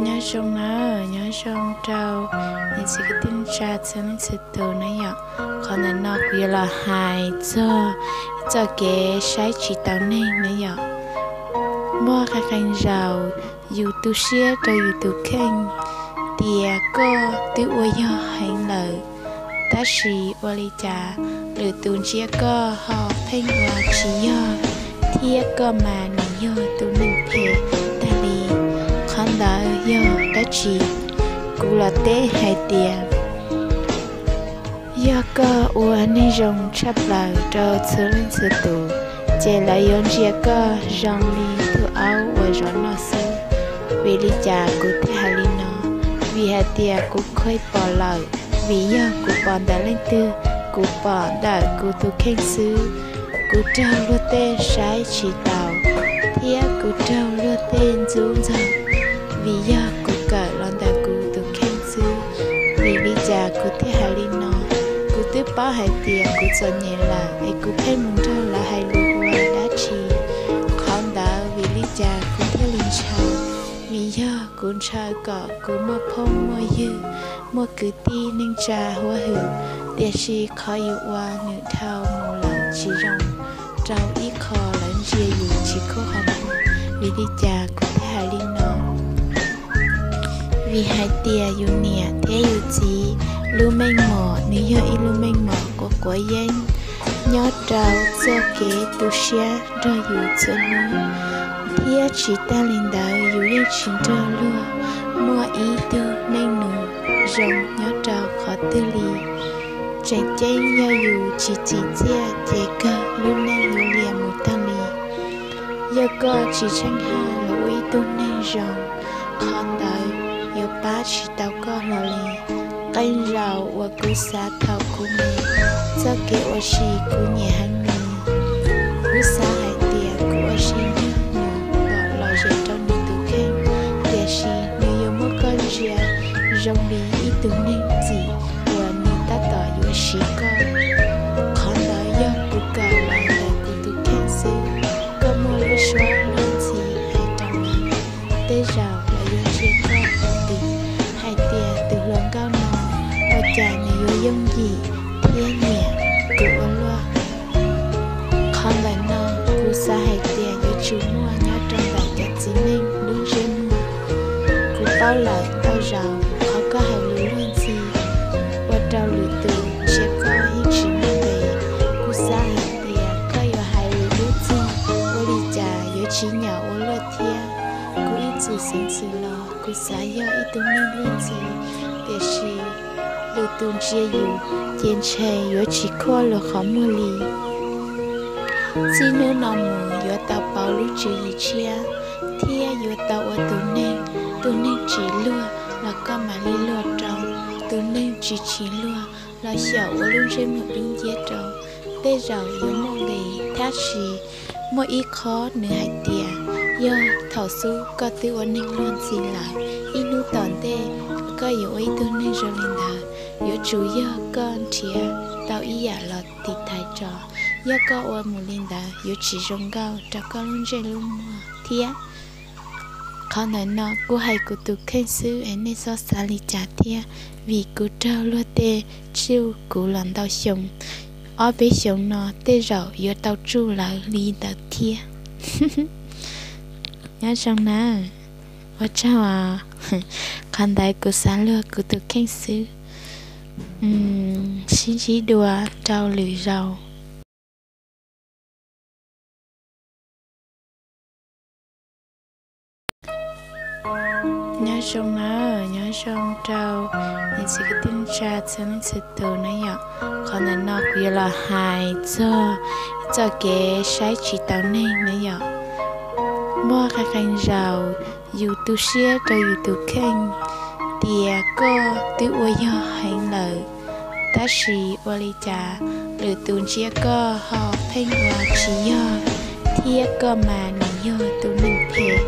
Nyob zoo nawb, nyob zoo rau niam txiv kwv tij neej tsa txhua leej txhua tus na yom. Qhov ntawm no kuv yuav los hais txog txoj kev saib tsis taus neeg na yom. Muaj qee qee zaus yus tu siab rau yus tus kheej tias koj twb ua yog heev lawm, tab sis ua li cas lwm tus ntsia koj ho pheej ua tsis yog, thiab koj mas nws yog tus neeg phem tag li. Qhov ntawd yog dab tsi? Kuv los teb hais tias yog koj ua neeg zoo tshaj plaws rau txhua leej txhua tus, ces lawv yuav ntsia koj zoo li tus aub uas zov noj xwb. Vim li cas kuv thiaj hais li no? Vim hais tias kuv kheev pom lawm, vim yog kuv pom ntawm leej twg, kuv pom ntawm kuv tus kheej xwb. Kuv raug luag tej saib tsis taus, thiab kuv raug luag tej ntxub ntxaug, vim yog kuv kawm los ntawm kuv tus kheej xwb. Vim li cas kuv thiaj hais li no? Kuv twb paub hais tias kuv txom nyem lawm es kuv pheej mus nrog lawv hais lus ua dab tsi. Qhov ntawd vim li cas kuv thiaj li ntshaw? Vim yog kuv ntshaw kom kuv muaj phooj muaj ywg, muaj kwv tij neej tsa huab hwm, tiam sis qhov yus ua nws dhau mus lawm tsis zoo, rau ib qho lawv ntsia yus tsis khub qhov muag. Vim li cas kuv thiaj hais li no? Vim hais tias yus niam thiab yus txiv lub meej mom nws yog ib lub meej mom quav quav yeeb, nyob rau txoj kev tu siab nrog yus txhua hnub, thiab tsis tag li ntawd yus yeej tsis nrog luag muaj ib tug neej nus zoo nyob rau qhov twg li. Tseem ceeb yog yus tsis txim txiaj ces kawg lub neej yuav liam mus tag li. Yog koj tsis tsheej haj los ua ib tug neeg zoo, qhov ntawd yuav pab tsis tau koj hlo li. Qee zaus uas kuv xav thaum kuv me, txoj kev ua si kuv nyiam heev li. Kuv xav hais tias kuv ua si nrog nws kom lom zem rau nws tus kheej, tiam sis nws yuav muab koj ntsia zoo li ib tug neeg txim uas nws tab tom yuav siv koj. Qhov ntawd yog kuv kawm los ntawm kuv tus kheej xwb. Koj muaj lub suab luag ntxhi hais rau lawv, tej zaum lawv yuav ntsia koj ua tim hais tias tus hluas nkauj no ua cas nws yuav yooj yim thiab nyiam kuv ua luaj. Qhov ntawm no kuv xav hais tias yuav tsum muaj nyob rau ntawm cov txiv neej lub ntsej muag. Kuv paub lawm ntau zaus qhov koj hais lus luag ntxhi ua rau lwm tus ntsia koj yeej tsis muaj nqis. Kuv xav hais tias koj yuav hais lus dub txig ua li cas yuav tsis nyam ua luaj thiab. Kuv ib txwm xeev xwm los kuv xav yog ib tug neeg luag ntxhi, tiam sis lwm tus ntsia yus ces ntshe yuav tsis khuaj luag qhov muag li. Txij hnub no mus yuav tau pauv lub tswv yim tshiab, thiab yuav tau ua tus neeg, tus neeg tsim luag los koj mam li luag rau, tus neeg tsis tsim luag los xyaum ua lub ntsej muag dub nciab rau. Tej zaum yuav muaj nqis, tab sis muaj ib qho nws hais tias yog thaum xub koj twb ua neeg luag ntxhi lawm, ib hnub tom ntej koj yuav ua ib tug neeg zoo li ntawd. Yuav tsum yog koj nrhiav tau ib yam los tiv thaiv tso. Yog koj ua mus li ntawd yuav tsis zoo nkauj rau koj lub ntsej lub muag thiab. Qhov ntawm no kuv hais kuv tus kheej xwb es nej txhob xav li cas thiab, vim kuv raug luag tej tsuj kuv los ntau xyoo. Ob peb xyoos no tej zaum yuav tau tsuj lawv li ntawd thiab. Nyob zoo na, ua tsaug. Qhov ntawd kuv xav luag kuv tus kheej xwb. Sib ntsib dua rau lwm zaus. Nyob zoo nawb, nyob zoo rau niam txiv kwv tij neej tsa txhua leej txhua tus na yom. Qhov ntawm no kuv yuav los hais txog txoj kev saib tsis taus neeg na yom. Muaj qee qee zaus yus tu siab rau yus tus kheej tias koj twb ua yog heev lawm, tab sis ua li cas lwm tus ntsia koj ho pheej ua tsis yog, thiab koj mas nws yog tus neeg phem